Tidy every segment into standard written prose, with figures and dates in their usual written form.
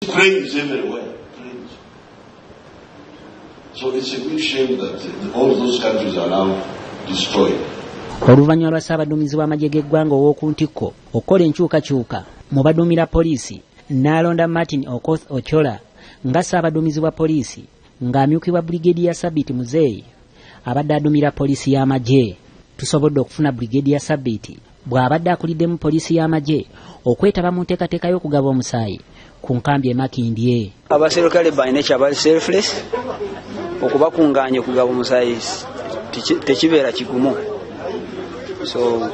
Cranes everywhere. Cranes. So it's a big shame that all those countries are now destroyed. Oluvannyuma lwa Ssaabaduumizi w'amagye g'eggwanga ow'oku ntikko okukola enkyukakyuka mu baduumira poliisi n'alonda Martin Okoth Ochola nga Ssaabaduumizi wa poliisi ng'amyukibwa Brigadier Sabiti Muzeeyi abadde aduumira poliisi y'amagye, tusobodde okufuna Brigadier Sabiti bw'abadde akuliddemu poliisi y'amagye okwetaba mu nteekateeka y'okugaba omusaayi ku nkambi e Makindye. Abaserikale balina ekyabali selfless, okubakungaanya okugaba omusaayi tekibeera kigumu, so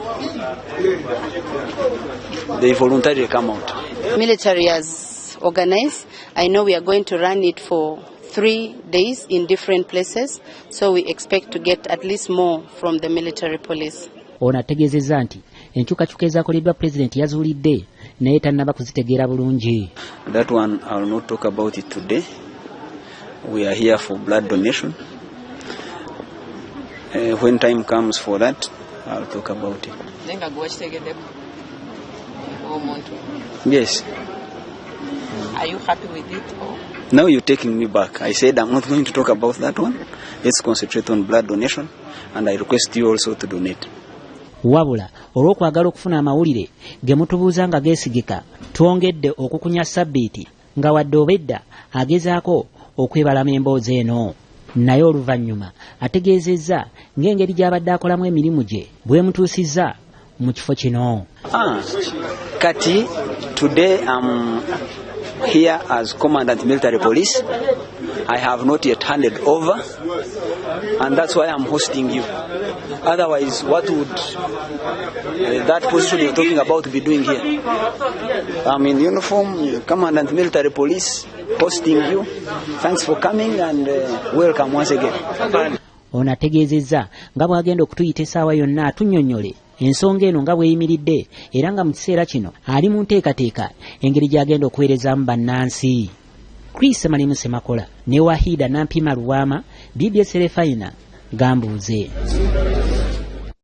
they voluntarily come out. Military has organized. I know we are going to run it for 3 days in different places, so we expect to get at least more from the military police. Ono ategeezezza nti enkyukakyuka ezakoleddwa pulezidenti yazuulidde naye tannaba kuzitegeera bulungi. That one I will not talk about it today. We are here for blood donation. When time comes for that, I'll talk about it. Naye nga gwe wakitegeddeko omuntu? Yes. Are you happy with it or? Now you're taking me back. I said I'm not going to talk about that one. Let's concentrate on blood donation, and I request you also to donate. Wabula olw'okwagala okufuna amawulire ge mutubuuza nga geesigika, twongedde okukunya Sabbiiti nga wadde obedda agezaako okwebalama emboozi eno, naye oluvannyuma ategeezezza ng'engeri gy'abadde akolamu emirimu gye bwemutuusizza mu kifo kino. Ah, kati, today I'm here as Commandant Military Police. I have not yet handed over, and that's why I'm hosting you. Otherwise, what would that position you're talking about be doing here? I'm in uniform, Commandant Military Police, hosting you. Thanks for coming and welcome once again. Ono ategeezezza nga bw'agenda okutuyita essaawa yonna atunnyonnyole ensonga eno nga bw'eyimiridde, era nga mu kiseera kino ali mu nteekateeka engeri gy'agenda okuweerezaamu bannansi. Chris Malimu Semakola ne Wahida Nampima Luwama, BBS Terefayina, Gambuuze.